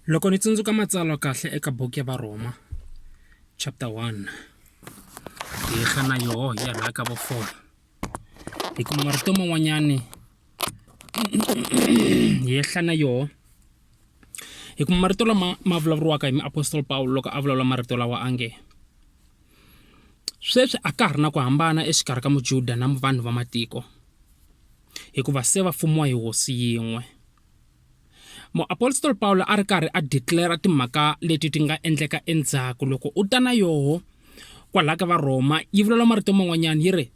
Loko ni tsundzuka matsalwa kahle eka buku ya Varhoma chapter 1 hi yehla na yoho hi ya laha ka vo 4 hi kuma marito man'wanyani hi yehla na yoho hi kuma marito lama ma vulavuriwaka hi muapostoli Pawulo loko a vulavula marito lawa a nge sweswi a ka ha ri na ku hambana exikarhi ka Mujuda na vanhu va matiko hikuva se va fumiwa hi hosi yin'we. Muapostola Pawulo a ri karhi a declare timhaka leti ti nga endleka endzhaku loko u ta na yoho kwalaha ka Varhoma yi vulavula marito man'wanyana yi ri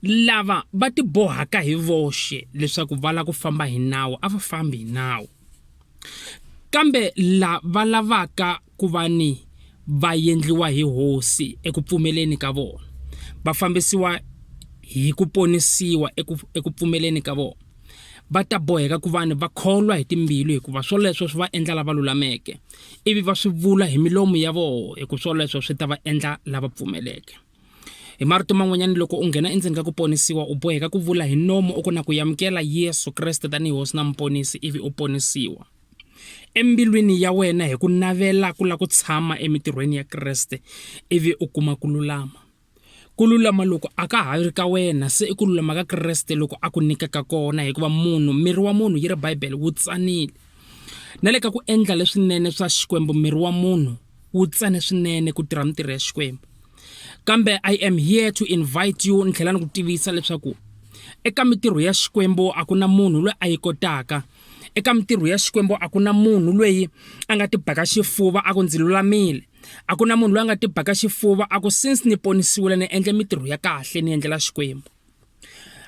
lava va tibohaka hi voxe leswaku va lava ku famba hi nawu a va fambi hi nawu kambe lava lavaka ku va ni va endliwa hi hosi eku pfumeleni ka vona va fambisiwa hi ku ponisiwa eku eku pfumeleni ka vona va ta boheka ku va ni va kholwa hi timbilu hikuva swoleswo swi va endla lava lulameke ivi va swi vula hi milomu ya vona hi ku swoleswo swi ta va endla lava pfumeleke hi marito man'wanyana loko u nghena endzeni ka ku ponisiwa u boheka ku vula hi nomu u ku na ku amukela Yesu Kreste tanihi hosi na muponisi ivi u ponisiwa embilwini ya wena hi ku navela ku lava ku tshama emitirhweni ya Kreste ivi u kuma ku lulama ku lulama loko a ka ha ri ka wena se i ku lulama ka Kreste loko a ku nyikaka kona hikuva munhu miri wa munhu yi ri Bibele wu tsanile na le ka ku endla leswinene swa Xikwembu miri wa munhu wu tsane swinene ku tirha mitirho ya Xikwembu kambe I am here to invite you ni tlhela ni ku tivisa leswaku eka mitirho ya Xikwembu a ku na munhu loyi a yi kotaka eka mitirho ya Xikwembu a ku na munhu loyi a nga tibaka xifuva a ku ndzi lulamile a ku na munhu loyi a nga tibaka xifuva a ku since ni ponisiwile ni endle mitirho ya kahle ni endlela Xikwembu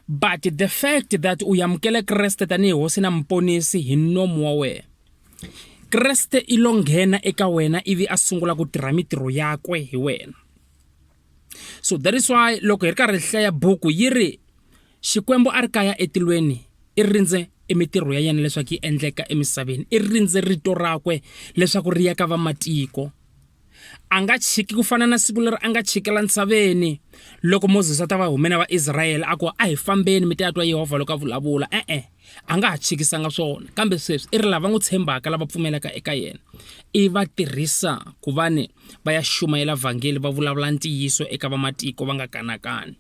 but the fact that u amukele Kreste tanihi hosi na muponisi hi nomu wa wena Kreste i lo nghena eka wena ivi a sungula ku tirha mitirho yakwe hi wena so that is why loko hi ri karhi hi hlaya buku yi ri Xikwembu a ri kaya etilweni i rindze emitirho ya yena leswaku yi endleka emisaveni i rindze rito rakwe leswaku ri ya ka vamatiko a nga chiki ku fana na siku leri a nga chikela ntshaveni loko Moses a ta va hume na Vaisrayele a ku a hi fambeni mi ta ya twa Yehovha loko a vulavula e-e a nga ha chikisanga swona kambe sweswi i ri lava n'wi tshembaka lava pfumelaka eka yena i va tirhisa ku va ni va ya xumayela vhangeli va vulavula ntiyiso eka vamatiko va nga kanakani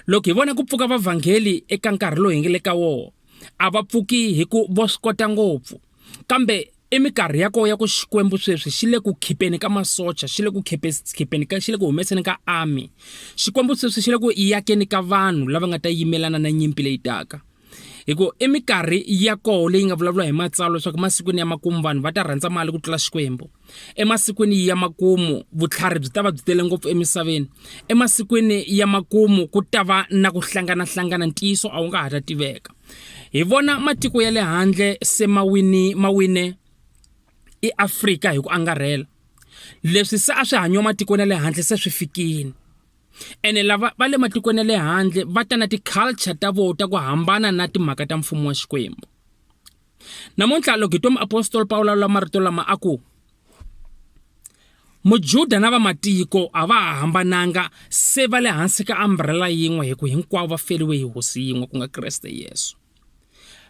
loko hi vona ku pfuka vavhangeli eka nkarhi lowu hi nga le ka wona a va pfuki hi ku vo swi kota ngopfu kambe i minkarhi ya kona ya ku Xikwembu sweswi xi le ku khipeni ka masocha xi le ku khipeni ka xi le ku humeseni ka army Xikwembu sweswi xi le ku yakeni ka vanhu lava nga ta yimelana na nyimpi leyi taka hi ku i minkarhi ya koho leyi nga vulavuriwa hi matsalwa leswaku masikwini ya makumu vanhu va ta rhandza mali ku tlula Xikwembu emasikwini ya makumu vutlhari byi ta va byi tele ngopfu emisaveni emasikwini ya makumu ku ta va na ku hlanganahlangana ntiyiso a wu nga ha ta tiveka hi vona matiko ya le handle se ma wini ma wine i Afrika hi ku angarhela leswi se a swi hanyiwa matikweni ya le handle se swi fikile ene lava va le matikweni ya le handle va ta na ti-culture ta vona ta ku hambana na timhaka ta mfumo wa Xikwembu namuntlha loko hi twa muapostoli Pawulo a marito lama a ku Mujuda na vamatiko a va ha hambananga se va le hansi ka umbrella yin'we hi ku hinkwavo va feriwe hi hosi yin'we ku nga Kreste Yesu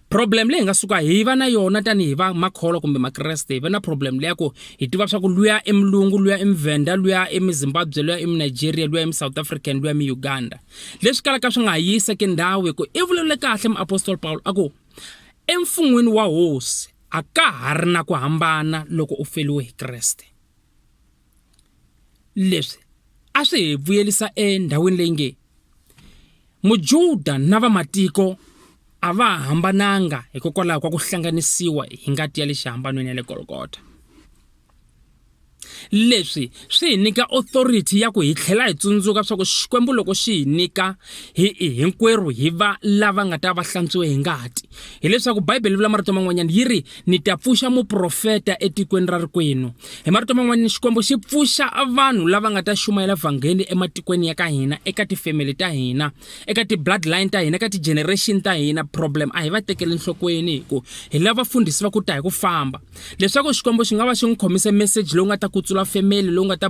problem leyi hi nga suka hi va na yona tanihi va makholwa kumbe makreste hi va na problem leya ku hi tiva swa ku luya i mulungu luya i muvhenda luya i muzimbabwe luya i munigeria luya i musouth african luya i muuganda leswi kalaka swi nga ha yiseki ndhawu hi ku i vulavule kahle muapostoli Pawulo a ku emfun'wini wa hosi a ka ha ri na ku hambana loko u feriwe hi Kreste leswi a swi hi vuyelisa endhawini leyi nge Mujuda na vamatiko a va hambananga hikokwalaho ka ku hlanganisiwa hi ngati ya le xihambanweni ya le Golgotha Leswi swi hi nyika authority ya ku hi tlhela hi tsundzuka swa ku Xikwembu loko xi hi nyika hi hinkwerhu hi va lava nga ta va hlantswiwe hi ngati hileswaku Bibele yi vula marito man'wanyana yi ri ni ta pfuxa muprofeta etikweni ra rikwenu hi marito man'wanyana Xikwembu xi pfuxa vanhu lava nga ta xumayela vhangeli ematikweni ya ka hina eka tifamily ta hina eka ti-bloodline ta hina eka ti-generation ta hina problem a hi va tekeli enhlokweni hi ku hi lava vafundhisi va ku ta hi ku famba leswaku Xikwembu xi nga va xi n'wi khomise message lowu nga ta kutsula. kutsula family lowu nga ta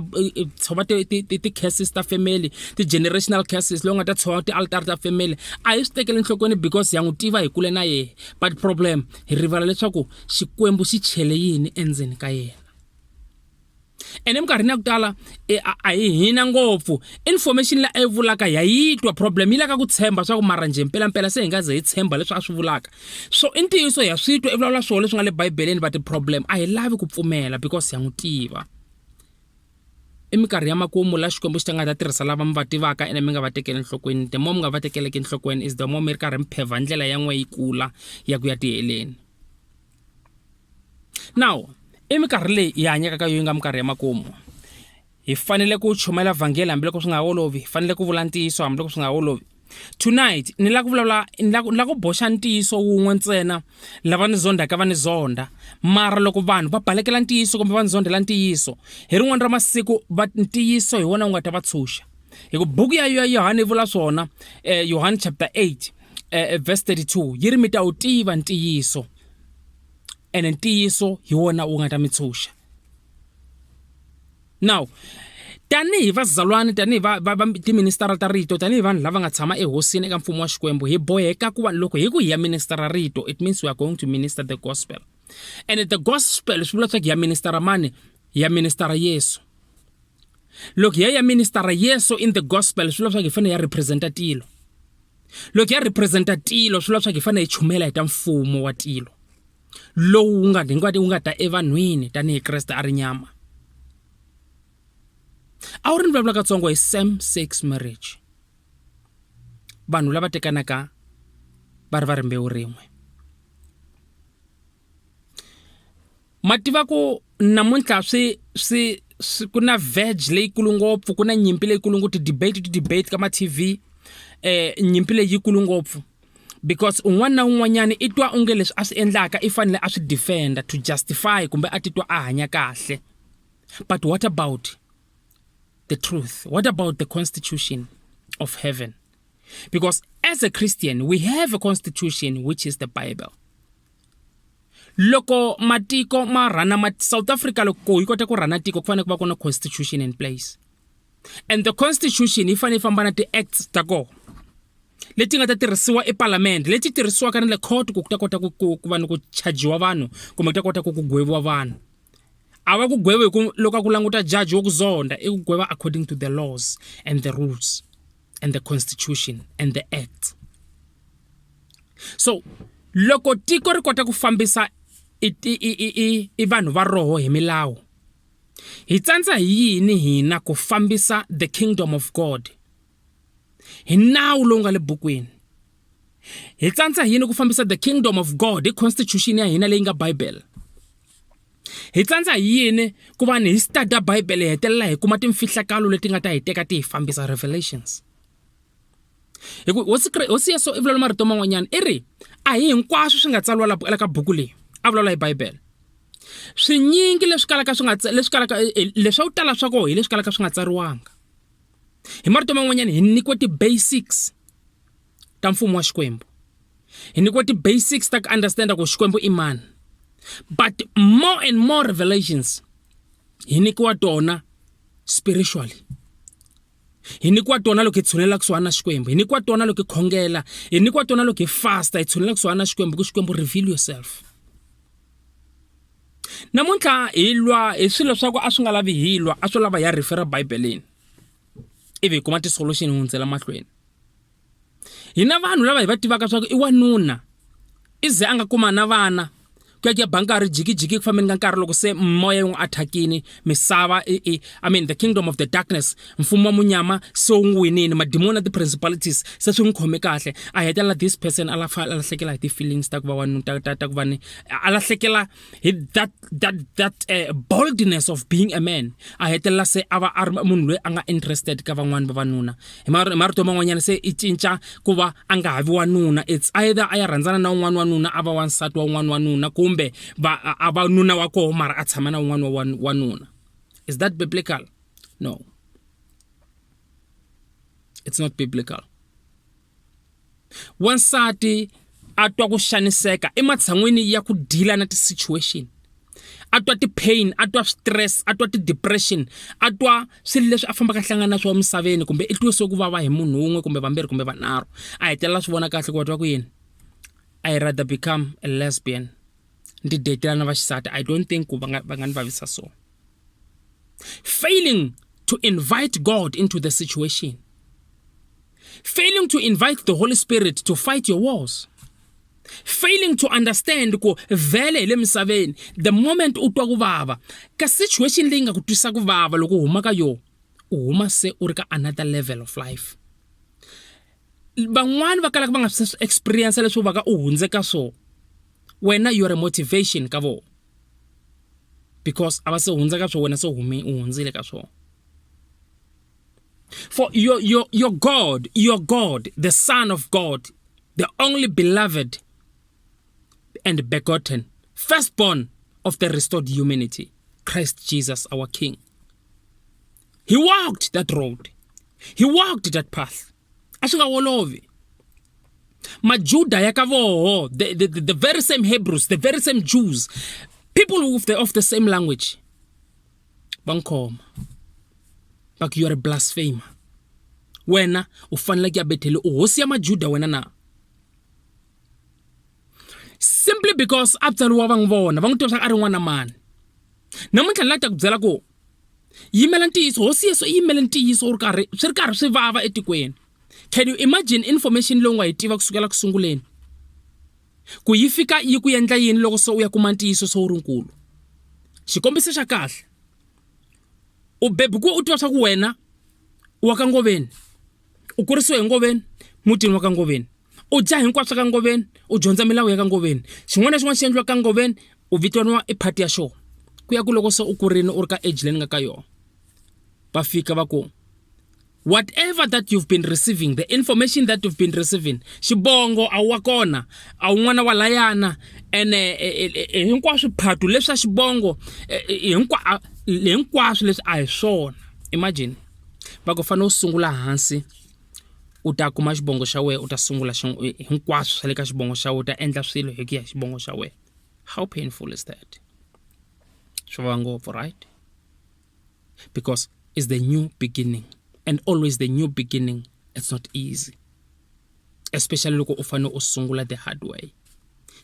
tshova ti-curses ta family ti-generational curses lowu nga ta tshova ti-altari ta family a hi swi tekeli enhlokweni because ya n'wi tiva hi kule na yehe but problem hi rivala leswaku xikwembu xi chele yini endzeni ka yena ene minkarhini ya ku tala e, a hi hina ngopfu information leyi a yi vulaka ya yi twa problem yi lava ku tshemba swa ku mara njhe mpelampela se hi nga ze hi tshemba leswi a swi vulaka so i ntiyiso ya swi twa i vulavula swona leswi nga le bibeleni but problem a hi lavi ku pfumela because ya n'wi tiva i minkarhi ya makumu la xikwembu xi ta nga ta tirhisa lava mi va tivaka ene mi nga va tekeli enhlokweni the more mi nga va tekeleki enhlokweni is the more mi ri karhi mi phevha ndlela ya n'we yi kula ya ku ya tiheleni Now i minkarhi leyi hi hanyaka ka yona yi nga minkarhi ya makumu hi fanele ku chumayela vhangeli hambiloko swi nga olovi hi fanele ku vula ntiyiso hambiloko swi nga olovi tonight ni lava ku vulavula ni lava ni lava ku boxa ntiyiso wun'we ntsena lava ni zondhaka va ni zondha mara loko vanhu va balekela ntiyiso kumbe va ni zondhela ntiyiso hi rin'wana ra masiku va ntiyiso hi wona wu nga ta va tshunxa hi ku buku ya ya Yohane yi vula swona eh, Yohane chapter 8 eh, verse 32 yi ri mi ta wu tiva ntiyiso ene ntiyiso hi wona wu nga ta mi tshunxa now tanihi vazalwane tanihi va, va, va tiministara ta rito tanihi vanhu lava nga tshama ehosini eka mfumo wa xikwembu hi boheka ku va loko hi ku hi ya ministara rito it means we are going to minister the gospel and the gospel swi vula leswaku hi ya ministara mani hi ya ministara yesu loko hi ya ya ministara yesu in the gospel swi vula leswaku hi fanele ya representa tilo loko ya representa tilo swi vula leswaku hi fanele hi chumela hi ta mfumo wa tilo lowu wu nga wu nga ta evanhwini tanihi kreste a ri nyama a wu ri ni vulavula katsongo hi same sex marriage vanhu lava tekanaka va ri va rimbewu rin'we Ma tiva ku namuntlha swi swi swi ku na veg leyikulu ngopfu ku na nyimpi leyikulu ngopfu ti-debate ti-debate ka ma-T_V nyimpi leyi yikulu ngopfu because un'wana na un'wanyana i twa onge leswi a swi endlaka i fanele a swi defend to justify kumbe a titwa a hanya kahle but what about the truth what about the constitution of heaven because as a Christian we have a constitution which is the bible Loko matiko ma rhana ma South Africa loko yi kota ku rhana tiko ku fanele ku va ku na constitution in place and the constitution yi fanele yi famba na ti-acts ta kona leti nga ta tirhisiwa epalamende leti tirhisiwaka na le court ku ta kota ku ku ku va ni ku chajiwa vanhu kumbe ku ta kota ku ku gweviwa vanhu a va ku gwevi hi ku loko a ku languta judge wo ku zonda i ku gweva according to the laws and the rules and the constitution and the acts so loko tiko ri kota ku fambisa i i i i vanhu va roho hi milawu hi tsandza hi yini hina ku fambisa the kingdom of god hi nawu lowu nga le bukwini hi tsandza hi yini ku fambisa the kingdom of god hi constitution ya hina leyi nga bible hi tsandza hi yini ku va ni hi study bible hi hetelela hi kuma timfihlakalo leti nga ta hi teka ti hi fambisa revelations hi ku hosi hosi Yesu i vulavula marito man'wanyana i ri a hi hinkwaswo swi nga tsariwa la ka buku leyi a vulavula hi bibele swinyingi leswi kalaka swi nga leswi kalaka eh, eh, leswo tala swa koho hi leswi kalaka swi nga tsariwanga hi marito man'wanyana hi nyikiwe ti-basics ta mfumo wa xikwembu hi nyikiwe ti-basics ta ku understanda ku xikwembu i mani but more and more revelations hi nyikiwa tona spiritually hi nyikiwa tona loko hi tshunela kusuhani na xikwembu hi nyikiwa tona loko hi khongela hi nyikiwa tona loko hi fasta hi tshunela kusuhani na xikwembu ku xikwembu reveal yourself namuntlha hi lwa hi swilo swa ku a swi nga lavi hi lwa a swo lava ya refera bibeleni ivi hi kuma ti-solution hi hundzela mahlweni Hi na vanhu lava hi va tivaka swa ku i wanuna i ze a nga kuma na vana ku ya ku ya ba nkarhi jikijiki ku fambeni ka nkarhi loko se moya yi n'wi attack-ini misava i i I mean the kingdom of the darkness mfumo wa munyama se wu n'wi winile madimoni na ti-principalities se swi n'wi khome kahle a hetelela this person a a lahlekela hi ti-feelings ta ku va wanuna ta ta ta ku va ni a lahlekela hi that that that uh, boldness of being a man a hetelela se a va a ri munhu loyi a nga interested ka van'wani vavanuna hi marito man'wanyana se i cinca ku va a nga ha vi wanuna it's either a ya rhandzana na un'wana wanuna a va wansati wa un'wana wanuna kumbe va a va nuna wa koho mara a tshama na un'wana wa wanuna is that biblical no it's not biblical Wansati a twa ku xaniseka ematshan'wini ya ku deal-a na ti-situation. A twa ti-pain, a twa stress, a twa ti-depression, a twa swilo leswi a fambaka a hlangana na swona misaveni kumbe i twise ku vava hi munhu wun'we kumbe vambirhi kumbe vanharhu a hetelela swi vona kahle ku wa twa ku yini I rather become a lesbian ndzi detela na vaxisati I don't think ku va nga va nga ni vavisa so failing to invite God into the situation failing to invite the Holy Spirit to fight your wars failing to understand ku vhele hi le misaveni the moment u twa ku vava ka situation leyi nga ku twisa ku vava loko u huma ka yona u huma se u ri ka another level of life van'wani va kalaka va nga swi experience leswi u va ka u hundze ka swona wena you are a motivation ka vona because a va se hundza ka swona wena se u hume u hundzile ka swona for your your your God your God the son of God the only beloved and begotten firstborn of the restored humanity Christ Jesus our king he walked that road he walked that path a swi nga wolovi majuda ya ka voho the, the, the very same hebrews the very same jews people of the, of the same language va n'wi khoma va ku you are a blasphemer wena u fanele ku ya bethele u hosi ya majuda wena na simply because a tswariwa va n'wi vona va n'wi tiva swa a ri n'wana mani namuntlha ni la ta ku byela ku yimela ntiyiso hosi yesu i yimele ntiyiso wu ri karhi swi ri karhi swi vava etikweni can you imagine information leyi u nga yi tiva kusukela ku sunguleni ku yi fika yi ku endla yini loko se u ya kuma ntiyiso se wu ri nkulu xikombiso xa kahle u bebukiwe u tiva swa ku wena u wa ka ngoveni u kurisiwe hi ngoveni mutini wa ka ngoveni u dya hinkwaswo ka ngoveni u dyondza milawu ya ka ngoveni xin'wana na xin'wana xi endliwa ka ngoveni u vitaniwa i part ya xona ku ya ku loko se u kurile u ri ka age leyi ni nga ka yona va fika va ku whatever that you've been receiving the information that you've been receiving xibongo a wu wa kona a wu n'wana wa layana ene e, e, e, hinkwaswo phatu leswi swa xibongo hinkwaswo leswi a hi swona imagine va ku fanele u sungula hansi u ta kuma xibongo xa wena u ta sungula hinkwaswo swa le ka xibongo xa wena u ta endla swilo hi ku ya hi xibongo xa wena how painful is that swi vava ngopfu right because it's the new beginning and always the new beginning it's not easy especially loko u fanele u sungula the hard way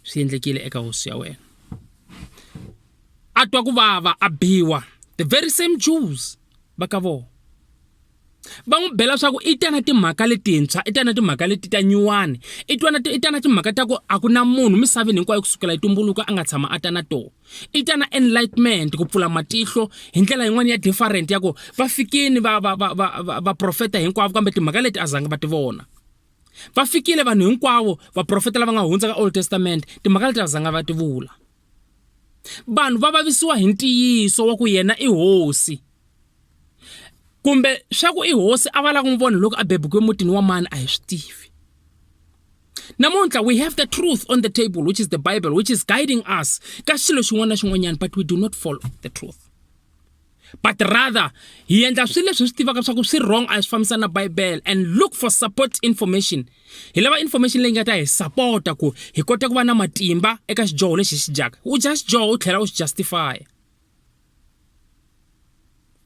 swi endlekile eka hosi ya wena a twa ku vava a biwa the very same Jews va ka vona va n'wi bela swa ku i ta na timhaka letintshwa i ta na timhaka leti ta nyuwani i twa na i ta na timhaka ta ku a ku na munhu misaveni hinkwayo kusukela yi tumbuluka a nga tshama a ta na tona i ta na enlightenment ku pfula matihlo hi ndlela yin'wana ya different ya ku va fikini va va va va vaprofeta hinkwavo kambe timhaka leti a zanga va ti vona va fikile vanhu hinkwavo vaprofeta lava nga hundza ka old testament timhaka leti a zanga va ti vula vanhu va vavisiwa hi ntiyiso wa ku yena i hosi kumbe swa ku i hosi a va lava ku n'wi vona loko a bebukiwe mutini wa mani a hi swi tivi namuntlha we have the truth on the table which is the bible which is guiding us ka xilo xin'wana na xin'wanyana but we do not follow the truth but rather hi endla swilo leswi hi swi tivaka swa ku swi wrong a swi fambisana na bible and look for support information hi lava information leyi nga ta hi sapota ku hi kota ku va na matimba eka xidyoho lexi hi xi dyaka u dya xidyoho u tlhela u xi justify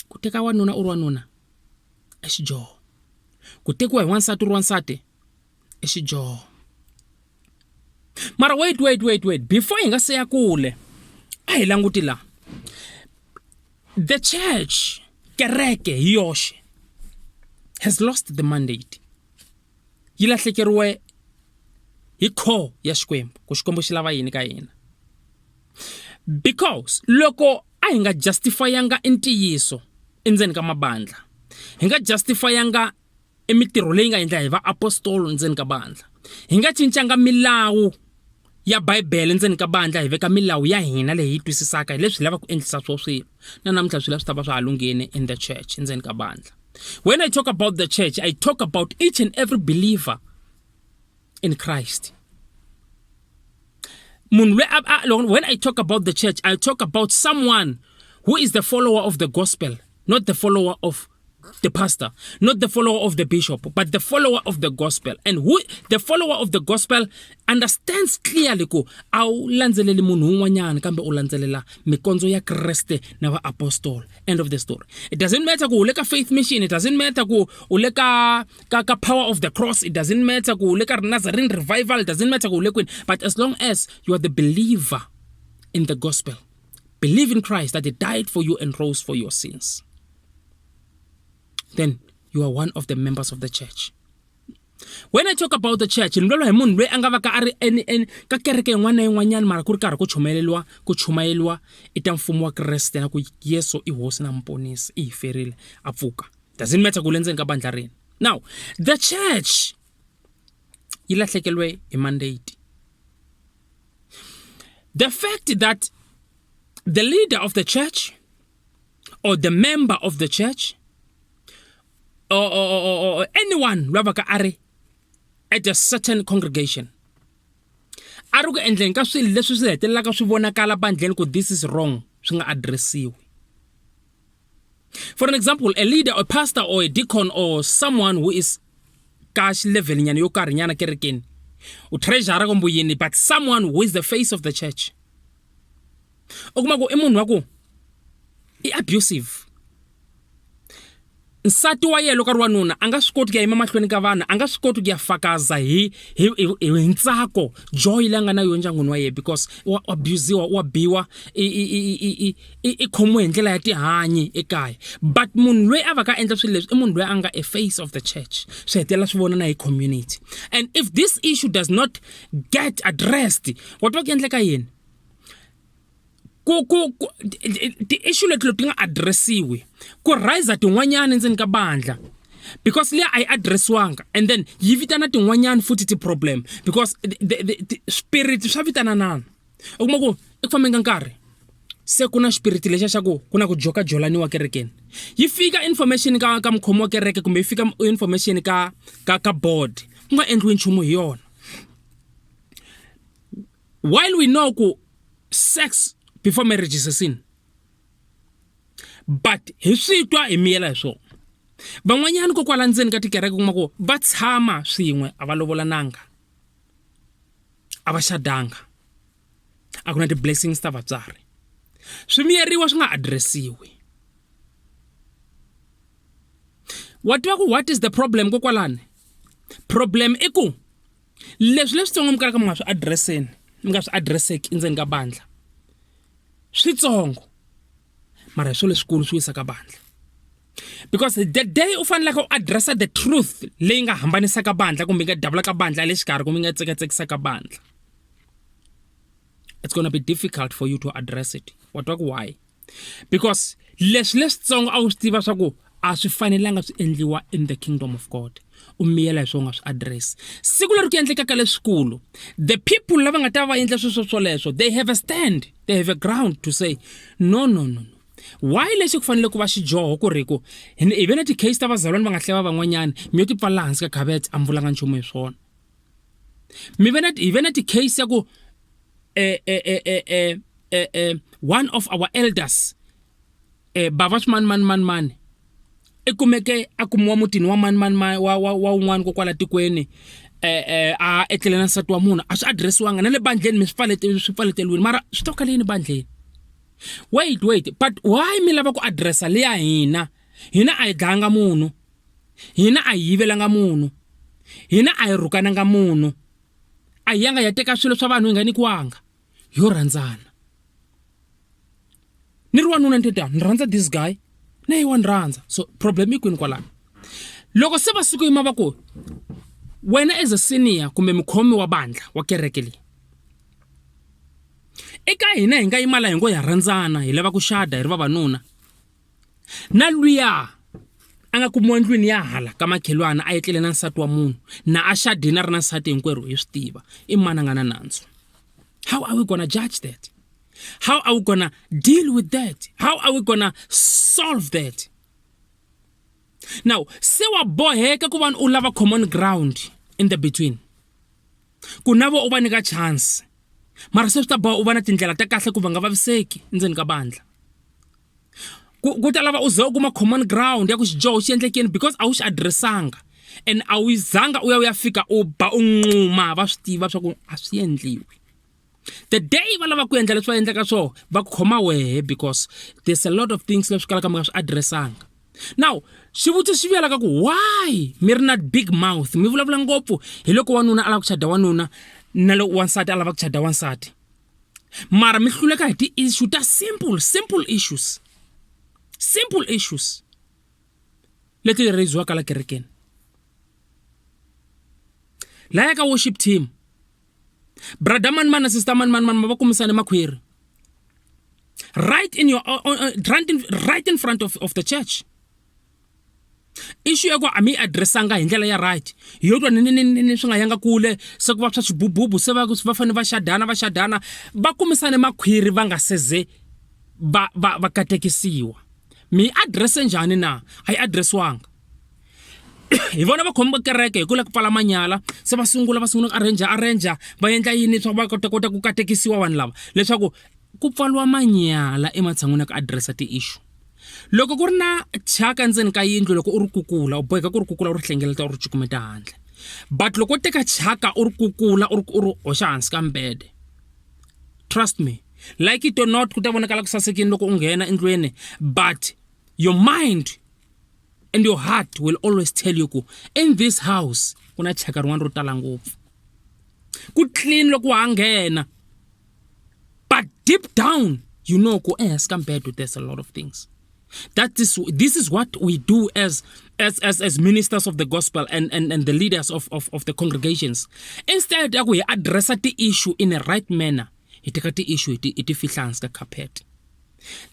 ku teka wanuna u ri wanuna i xidyoho ku tekiwa hi wansati u ri wansati i xidyoho mara wait wait wait wait before hi nga se ya kule a hi languti la the church kereke hi yoxe has lost the mandate yi lahlekeriwe hi core ya xikwembu ku xikwembu xi lava yini ka hina because loko a hi nga justifyanga i ntiyiso endzeni ka mabandla hi nga justifyanga i mitirho leyi nga endla hi vaapostolo ndzeni ka bandla hi nga cincanga milawu ya bibele ndzeni ka bandla hi veka milawu ya hina leyi hi twisisaka hi leswi hi lavaka ku endlisa swo swilo na namuntlha swilo swi ta va swa ha lunghini in the church ndzeni ka bandla when i talk about the church i talk about each and every believer in christ munhu loyi a when i talk about the church i talk about someone who is the follower of the gospel not the follower of the pastor, not the follower of the bishop, but the follower of the gospel. And who the follower of the gospel understands clearly ku a wu landzeleli munhu un'wanyana kambe u landzelela mikondzo ya Kreste na vaapostola. End of the story. It doesn't matter ku u le ka faith mission, it doesn't matter ku u le ka ka ka power of the cross, it doesn't matter ku u le ka Nazarene revival, it doesn't matter ku u le kwini, but as long as you are the believer in the gospel, believe in Christ that he died for you and rose for your sins, then you are one of the members of the church. When I talk about the church, ni vulavula hi munhu loyi a nga va ka a ri ka kereke yin'wana na yin'wanyana mara ku ri karhi ku chumayeriwa ku chumayeriwa i ta mfumo wa Kreste na ku Yesu i hosi na muponisi i hi ferile a pfuka. Doesn't matter ku le ndzeni ka bandla rini. Now, the church yi lahlekeriwe hi mandate. The fact that the leader of the church or the member of the church or anyone loyi va ka a ri at a certain congregation a ri ku endleni ka swilo leswi swi hetelelaka swi vonakala bandleni ku this is wrong swi nga addressiwi. For an example, a leader, a pastor or a deacon or someone who is ka level nyana yo karhi nyana kerekeni, u treasurer kumbe yini, but someone who is the face of the church, u kuma ku i munhu wa ku i abusive. Nsati wa yena loko a ri wanuna a nga swi koti ku ya yima mahlweni ka vanhu, a nga swi koti ku ya fakaza hi hi hi ntsako joy leyi a nga na yona ndyangwini wa yena because wa abusiwa, wa biwa, i i i i i khomiwe hi ndlela ya tihanyi ekaya. But munhu loyi a va ka endla swilo leswi i munhu loyi a nga a face of the church, swi hetelela swi vona na hi community. And if this issue does not get addressed, wa twa ku endleka yini? Ku ku ku ti-issue leti loko ti nga addressiwi ku rise tin'wanyana endzeni ka bandla because liya a yi addressiwanga, and then yi vitana tin'wanyana futhi ti-problem because the spirit swa vitananana. U kuma ku eku fambeni ka nkarhi se ku na xipiriti lexiya xa ku ku na ku joka jolaniwa kerekeni, yi fika information ka ka mukhomi wa kereke kumbe yi fika information ka ka ka board ku nga endliwi nchumu hi yona. While we know ku sex before marriage is a sin, but hi swi twa hi miyela hi swona. Van'wanyana kokwala ndzeni ka tikereke kuma ku va tshama swin'we a va lovolananga, a va xadanga, a ku na ti-blessings ta vatswari, swi miyeriwa swi nga addressiwi. Wa tiva ku what is the problem kokwalani? Problem i ku Leswi leswitsongo mi kalaka mi nga swi addresseni, mi nga swi addresseki endzeni ka bandlha switsongo mara hi swona leswikulu swi wisaka bandlha. Because the day u faneleke u addressa the truth leyi nga hambanisaka bandlha kumbe yi nga davulaka bandlha le xikarhi kumbe yi nga tsekatsekisaka bandlha, it's gonna be difficult for you to address it. Wa twa ku why? Because leswi leswitsongo a wu swi tiva swa ku a swi fanelanga swi endliwa in the kingdom of God, u miyela hi swo nga swi address. Siku leri ku endlekaka leswikulu, the people lava nga ta va endla sweswo swoleswo, they have a stand, they have a ground to say no, no, no, no. Why lexi ku fanele ku va xidyoho ku ri ku hi ve na ti-case ta vazalwana va nga hleva van'wanyana mi yo ti pfalela hansi ka khabete a mi vulanga nchumu hi swona. Mi ve na hi ve na ti-case ya ku eh, eh, eh, eh, eh, eh, eh, one of our elders eh, bava swimani mani mani mani i kumeke a kumiwa mutini wa mani mani mani wa wa wa un'wana kokwala tikweni eh eh a etlele na nsati wa munhu a swi addressiwanga na le bandleni mi swi pfalete swi pfaleteliwini mara swi to kala yini bandleni. Wait, wait, but why mi lava ku addressa leya hina? Hina a hi dlayanga munhu, hina a hi yivelanga munhu, hina a hi rhukananga munhu, a hi yanga hi ya teka swilo swa vanhu hi nga nyikiwanga, yo rhandzana. Ni ri wanuna ni te tani ni rhandza this guy na ye wa ni rhandza, so problem yi kwini kwalano? Loko se va suka yima va ku wena as a senior kumbe mukhomi wa bandla wa kereke leyi, eka hina hi nga yima la hi ngo ha rhandzana hi lava ku xada hi ri vavanuna, Na luya a nga kumiwa ndlwini ya hala ka makhelwana a etlele na nsati wa munhu na a xadini a ri na nsati hinkwerhu hi swi tiva i mani a nga na nandzu. How are we gonna judge that? How are we gonna deal with that? How are we gonna solve that? Now se wa boheka ku va u lava common ground in the between ku na vo u va nyika chance mara se swi ta boha u va na tindlela ta kahle ku va nga vaviseki endzeni ka bandlha. Ku ta lava u ze u kuma common ground ya ku xidyoho xi endlekeni because a wu xi address-anga and a wu zanga u ya u ya fika u ba u nquma va swi tiva swa ku a swi endliwi. The day va lava ku endla leswi va endlaka swona va ku khoma wehe because there's a lot of things leswi kalaka mi nga swi address-anga. Now xivutiso xi vuyela ka ku why mi ri na big mouth mi vulavula ngopfu hi loko wanuna a lava ku chada wanuna na loko wansati a lava ku chada wansati mara mi hluleka hi ti-issue ta simple simple issues simple issues leti raise-iwaka la kerekeni laya ka worship team brother mani mani na sister mani mani mani va kumisane makhwiri right in your right in front of the church issue ya ku a mi yi address-anga hi ndlela ya right hi yo twa ni ni ni ni swi nga yanga kule se ku va swa swibububu se va va fanele va xadana va xadana va kumisane makhwiri va nga seze va va va katekisiwa mi yi address-e njhani na a yi address-wanga hi vona va khome kereke hi ku lava ku pfala manyala se va sungula va sungula ku arrange arrange va endla yini swa va kota kota ku katekisiwa vanhu lava leswaku ku pfariwa manyala ematshan'wini ya ku address ti-issue loko ku ri na thyaka endzeni ka yindlu loko u ri kukula u boheka ku ri kukula u ri hlengeleta u ri cukumeta handle but loko u teka thyaka u ri kukula u ri u ri hoxa hansi ka mbede trust me like it or not ku ta vonakala ku sasekini loko u nghena endlwini but your mind and your heart will always tell you ku in this house ku na thyaka rin'wana ro tala ngopfu ku clean loko wa ha nghena but deep down you know ku ehansi ka mbedo there's a lot of things that is this is what we do as as as, as ministers of the gospel and and, and the leaders of, of, of the congregations instead ya ku hi addressa ti-issue in a right manner hi teka ti-issue hi ti hi ti fihla hansi ka carpet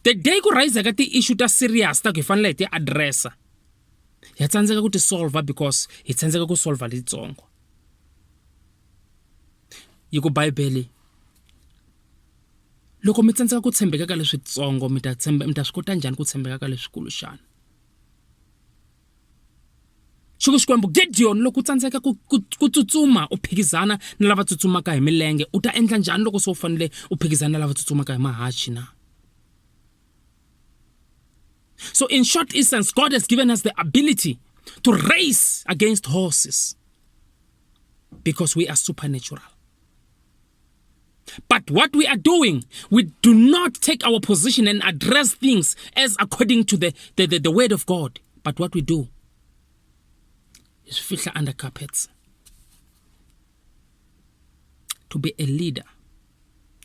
the day ku raiseka ti-issue ta serious ta ku hi fanele hi ti addressa ya tsandzeka ku ti solver because hi tsandzeka ku solver letitsongo yi ku bibele loko mi tsandzeka ku tshembeka ka leswitsongo mi ta tshemba mi ta swi kota njhani ku tshembeka ka leswikulu xana xi ku xikwembu Gideon loko u tsandzeka ku ku ku tsutsuma u phikizana na lava tsutsumaka hi milenge u ta endla njhani loko se u fanele u phikizana na lava tsutsumaka hi mahachi na So in short essence God has given us the ability to race against horses because we are supernatural. But what we are doing, we do not take our position and address things as according to the, the, the, the word of God. But what we do is fihla under carpets. To be a leader,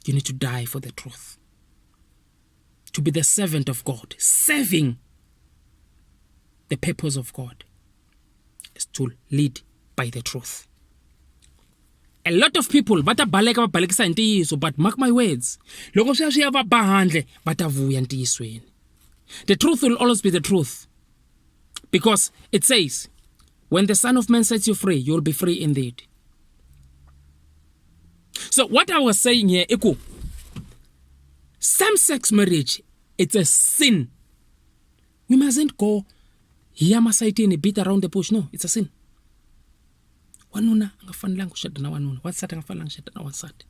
you need to die for the truth. To be the servant of God, serving the purpose of God is to lead by the truth. A lot of people va ta baleka va balekisa hi ntiyiso but mark my words loko swi ya swi ya va ba handle va ta vuya ntiyisweni the truth will always be the truth because it says when the son of man sets you free you will be free indeed so what i was saying here i ku same sex marriage it's a sin we mustn't go hi ya masayitini beat around the bush no it's a sin wanuna a nga fanelanga ku xada na wanuna wansati a nga fanelanga xada na wansati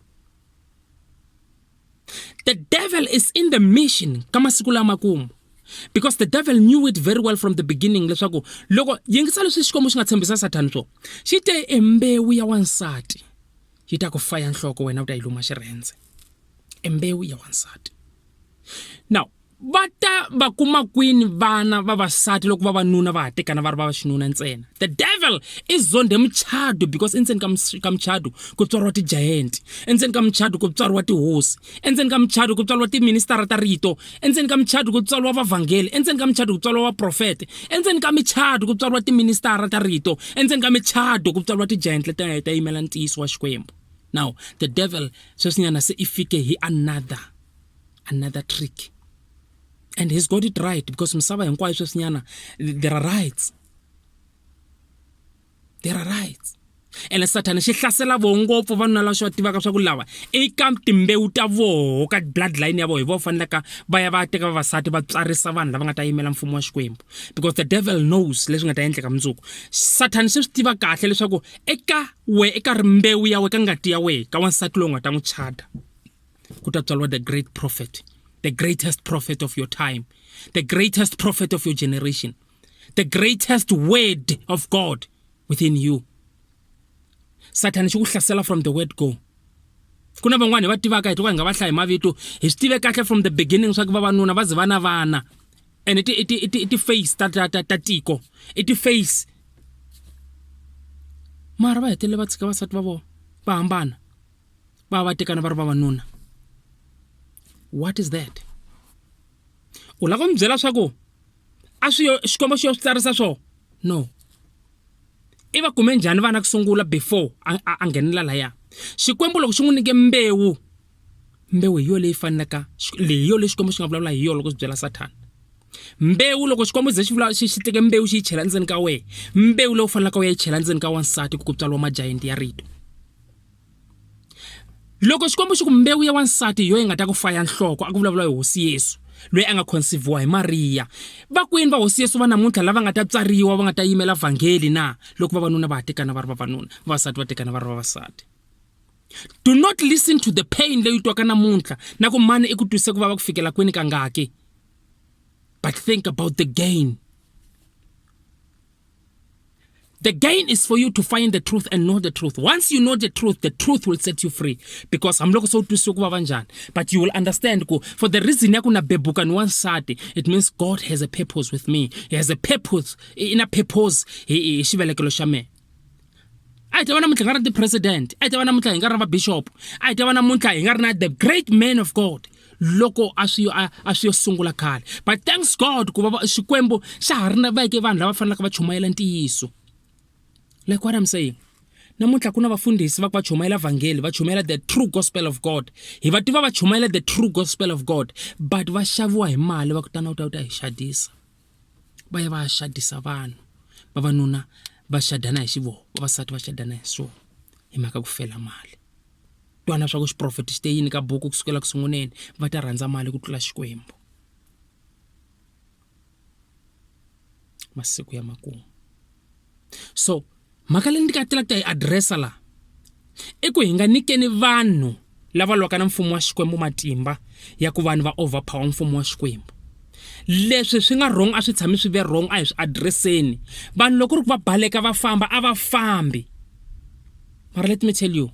the devil is in the mission ka masiku lamakumu because the devil knew it very well from the beginning leswaku loko yingisa leswi xikwembu xi nga tshembisa sathani swo xi te embewu ya wansati yi ta ku faya nhloko wena u ta yi luma xirhendze embewu ya wansati now Va ta va kuma kwini vana vavasati loko vavanuna va ha tekana va ri va xinuna ntsena? The devil i zondhe muchado because endzeni ka ka muchado ku tswariwa ti-giant, endzeni ka muchado ku tswariwa tihosi, endzeni ka muchado ku tswariwa tiministara ta rito, endzeni ka muchado ku tswariwa vavhangeli, endzeni ka muchado ku tswariwa vaprofete, endzeni ka michado ku tswariwa tiministara ta rito, endzeni ka michado ku tswariwa ti-giant leti nga ta yimela ntiyiso wa Xikwembu. Now the devil sweswinyana se i fike hi another another trick and he's got it right because misava hinkwayo sweswinyana there are rights there are rights ene sathana xi hlasela voho ngopfu vanuna lava xi va tivaka swa ku lava eka timbewu ta voho ka bloodline ya voho hi vo fanelaka va ya va teka vavasati va tswarisa vanhu lava nga ta yimela mfumo wa xikwembu because the devil knows leswi nga ta endleka mundzuku sathana xi swi tiva kahle leswaku eka we eka rimbewu ya we ka ngati ya we ka wansati lowu nga ta n'wi chada ku ta tswariwa the great prophet. The greatest prophet of your time, the greatest prophet of your generation, the greatest word of God within you. Sathana xi ku hlasela from the word go. Ku na van'wana hi va tivaka hi to ka hi nga va hlayi mavito, hi swi tive kahle from the beginning swa ku vavanuna va ze va na vana and i ti i ti i ti i ti-face ta ta ta ta tiko i ti-face mara va hetelele va tshika vasati va vona va hambana va va tekana va ri vavanuna. What is that? U lava ku mi byela swa ku a swi yo Xikwembu xi yo swi tsarisa swona? No. I va kume njhani vana ku sungula before a a nghenelela laya? Xikwembu loko xi n'wi nyike mbewu, mbewu hi yona leyi fanelaka leyi hi yona leyi Xikwembu xi nga vulavula hi yona loko xi byela Sathana. Mbewu loko Xikwembu xi ze xi vula xi xi teke mbewu xi yi chela endzeni ka wena, mbewu leyi u faneleke u ya yi chela endzeni ka wansati ku ku tswariwa ma-giant ya rito. Loko Xikwembu xi ku mbewu ya wansati hi yo yi nga ta ku faya nhloko, a ku vulavula hi Hosi Yesu, loyi a nga conceive-wa hi Mariya. Va kwini va Hosi Yesu va namuntlha lava nga ta tswariwa va nga ta yimela vhangeli na loko vavanuna va ha tekana va ri vavanuna, vavasati va tekana va ri vavasati? Do not listen to the pain leyi u twaka namuntlha na ku mani i ku twise ku vava ku fikela kwini kangaki, but think about the gain. The gain is for you to find the truth and know the truth. Once you know the truth, the truth will set you free. Because hambiloko se u twisiwe ku vava njhani, but you will understand ku for the reason ya ku na bebuka ni wansati, it means God has a purpose with me. He has a purpose, i na purpose hi hi xivelekelo xa mina. A hi ta va namuntlha hi nga ri ti-president, a hi ta va namuntlha hi nga ri na va-bishop, a hi ta va namuntlha hi nga ri na the great man of God. Loko a swi a a swi yo sungula khale but thanks God ku va Xikwembu xa ha ri na veke vanhu lava faneleke va chumayela ntiyiso. Like what I'm saying namuntlha ku na vafundhisi va ku va chumayela vhangeli va chumayela the true gospel of God hi va tiva va chumayela the true gospel of God but va xaviwa hi mali va ku tana u ta u ta hi xadisa va ya va ya xadisa vanhu vavanuna va xadana hi xivoho vavasati va xadana hi swona hi mhaka ku fela mali. Twana swa ku xiprofeto xi te yini ka buku ku sukela ku sunguleni, va ta rhandza mali ku tlula Xikwembu. Masiku ya makumu. So mhaka leyi ndzi nga ta ta yi address-a la i ku hi nga nyikeni vanhu lava lwaka na mfumo wa Xikwembu matimba ya ku vanhu va overpower mfumo wa Xikwembu. Leswi swi nga wrong a swi tshami swi ve wrong a hi swi address-eni. Vanhu loko ku ri ku va baleka va famba a va fambi. Mara let me tell you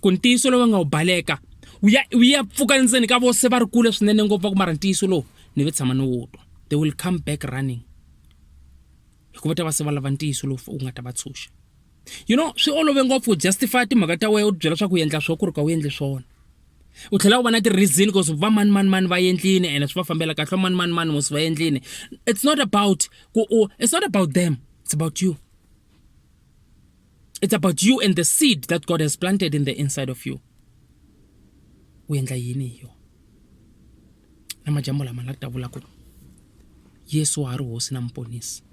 ku ntiyiso lowu va nga wu baleka wu ya wu ya pfuka ndzeni ka vo se va ri kule swinene ngopfu va ku mara ntiyiso lowu ni ve tshama ni wu twa they will come back running hikuva ta va se va lava ntiyiso lowu wu nga ta va tshunxa you know swi olove ngopfu ku justify timhaka ta wena u byela swa ku endla swo ku ri ka u endli swona u tlhela u va na ti-reason cause va mani mani mani va endlini ene swi va fambela kahle mani mani mani mos va endlini it's not about ku u it's not about them it's about you It's about you and the seed that God has planted in the inside of you. U endla yini hi yona? Na majambu lama la ta vula ku Yesu wa ha ri hosi na muponisi.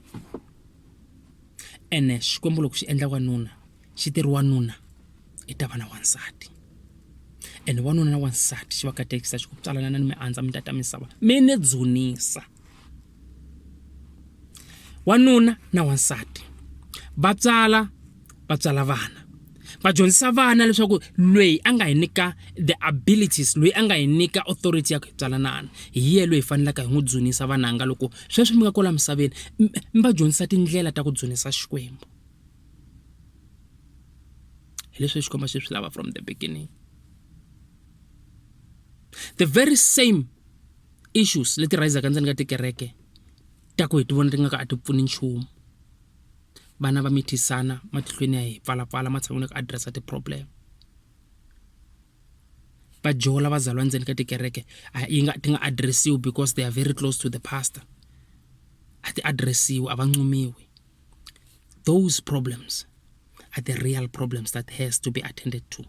Ene Xikwembu loko xi endla wanuna xi ti ri wanuna i ta va na wansati. Ene wanuna na wansati xi va katekisa xi ku tswalana ni mi andza mi tata misava mi ni dzunisa. Wanuna na wansati va tswala va tswala vana va dyondzisa vana leswaku loyi a nga hi nyika the abilities loyi a nga hi nyika authority ya ku hi tswalanana hi yena loyi hi faneleke hi n'wi dzunisa vananga loko sweswi mi nga kwala misaveni mi va dyondzisa tindlela ta ku dzunisa Xikwembu hi leswi Xikwembu xi swi lava from the beginning the very same issues leti rhayizaka ndzeni ka tikereke ta ku hi ti vona ti nga ka a ti pfuni nchumu vana va mithisana matihlweni ya hi pfalapfala matshan'wini ya ku address ti-problem va jola va zalwa ndzeni ka tikereke a yi nga ti nga addressiwi because they are very close to the pastor a ti addressiwi a va ncumiwi those problems are the real problems that has to be attended to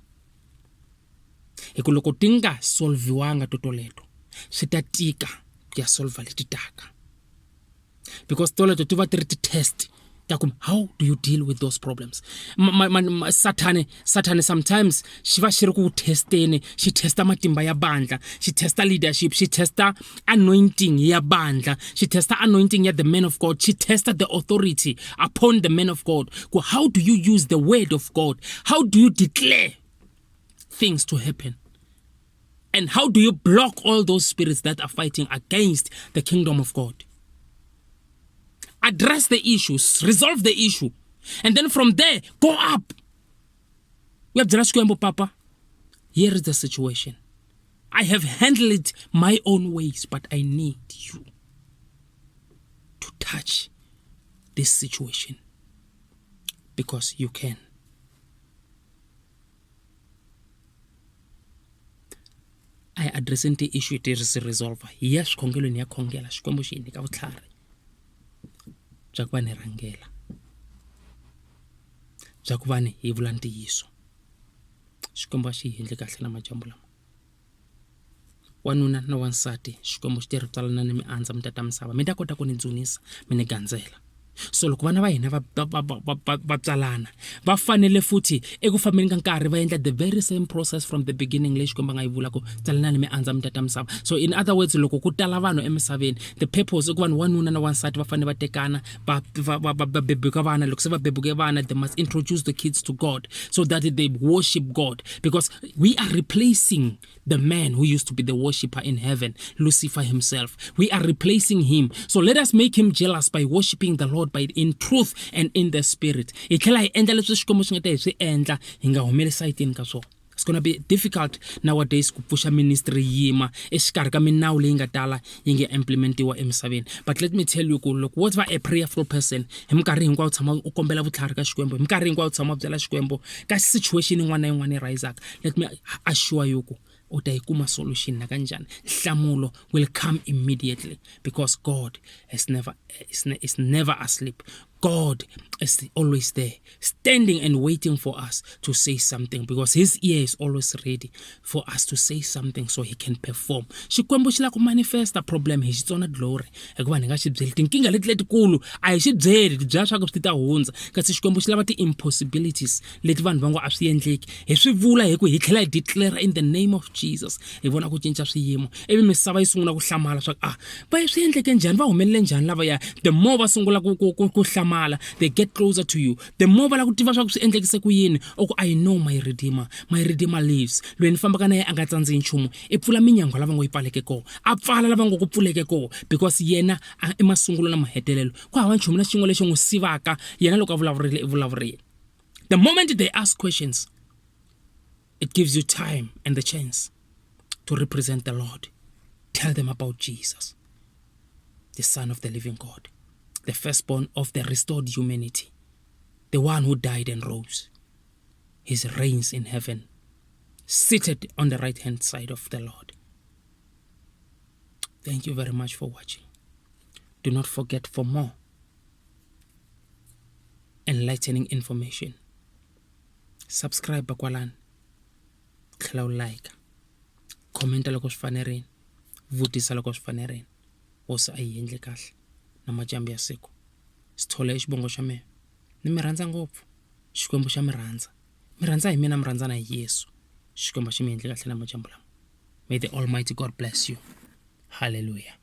hi ku loko ti nga solviwanga to toleto swi ta tika ku ya solva leti taka because toleto ti va ti ri ti-test ta ku how do you deal with those problems sathane sathane sometimes xi va xi ri ku testeni xi testa matimba ya bandla xi testa leadership xi testa anointing ya bandla xi testa anointing ya the man of god xi testa the authority upon the man of god ku how do you use the word of god how do you declare things to happen. And how do you block all those spirits that are fighting against the kingdom of God? Address the issues, resolve the issue, and then from there go up. U ya byela Xikwembu, papa, here is the situation. I have handled it my own ways, but I need you to touch this situation because you can. A hi addresseni ti-issue ti ri resolve hi ya swikhongelweni ya khongela Xikwembu xi hi nyika vutlhari bya ku va ni rhangela bya ku va ni hi vula ntiyiso. Xikwembu a xi hi endli kahle na madyambu lama. Wanuna na wansati Xikwembu xi te ri tswalanani mi andza mi tata misava mi ta kota ku ni dzunisa mi ni gandzela. So loko vana va hina va va va va va va tswalana va fanele futhi eku fambeni ka nkarhi va endla the very same process from the beginning leyi Xikwembu a nga yi vula ku tswalanani mi andza mi tata misava. So in other words loko ku tala vanhu emisaveni the purpose i ku vanhu wanuna na wansati va fanele va tekana va va va va bebuka vana loko se va bebuke vana they must introduce the kids to God so that they worship God because we are replacing the man who used to be the worshipper in heaven, Lucifer himself. We are replacing him. So let us make him jealous by worshiping the Lord by in truth and in the spirit. Hi tlhela hi endla leswi Xikwembu xi nga ta hi swi endla hi nga humeli sayitini ka swona. It's gonna be difficult nowadays ku pfuxa ministry yima exikarhi ka minawu leyi nga tala yi nge implementiwa emisaveni. But let me tell you ku loko wo va a prayerful person hi minkarhi hinkwayo tshama u kombela vutlhari ka Xikwembu, hi minkarhi hinkwayo tshama u byela Xikwembu ka situation yin'wana na yin'wana yi risaka, let me assure you ku u ta yi kuma solution na kanjhani. Nhlamulo will come immediately because God has never is, is never asleep. God is always there, standing and waiting for us to say something because his ear is always ready for us to say something so he can perform. Xikwembu xi lava ku manifesta problem hi xitsona glory hikuva ni nga xi byeli tinkingha leti letikulu a hi xi byeli ti byela swa ku swi ta hundza kasi Xikwembu xi lava ti-impossibilities leti vanhu va ngo a swi endleki hi swi vula hi ku hi tlhela hi declare in the name of Jesus hi vona ku cinca swiyimo ivi misava yi sungula ku hlamala swa ku ah va swi endleke njhani va humelele njhani lavaya the more va sungula ku ku ku ku hlamala they get closer to you the more va lava ku tiva swa ku swi endlekise ku yini u ku I know my redeemer my redeemer lives loyi ni fambaka na yena a nga tsandzi nchumu i pfula minyangwa lava ngo yi pfaleke kona a pfala lava ngo ku pfuleke kona because yena i masungulo na mahetelelo ku hava nchumu na xin'we lexi n'wi sivaka yena loko a vulavurile i vulavurile. The moment they ask questions, it gives you time and the chance to represent the Lord. Tell them about Jesus, the Son of the living God, the firstborn of the restored humanity, the one who died and rose. He reigns in heaven, seated on the right hand side of the Lord. Thank you very much for watching. Do not forget for more enlightening information subscribe kwalani tlhela u like comment loko swi fanerile vutisa loko swi fanerile hosi a yi endli kahle na madyambu ya siku Sithole i xivongo xa mehe ni mi rhandza ngopfu Xikwembu xa mi rhandza mi rhandza hi mina mi rhandza na hi Yesu Xikwembu xi mi endli kahle na madyambu lama may the almighty God bless you hallelujah.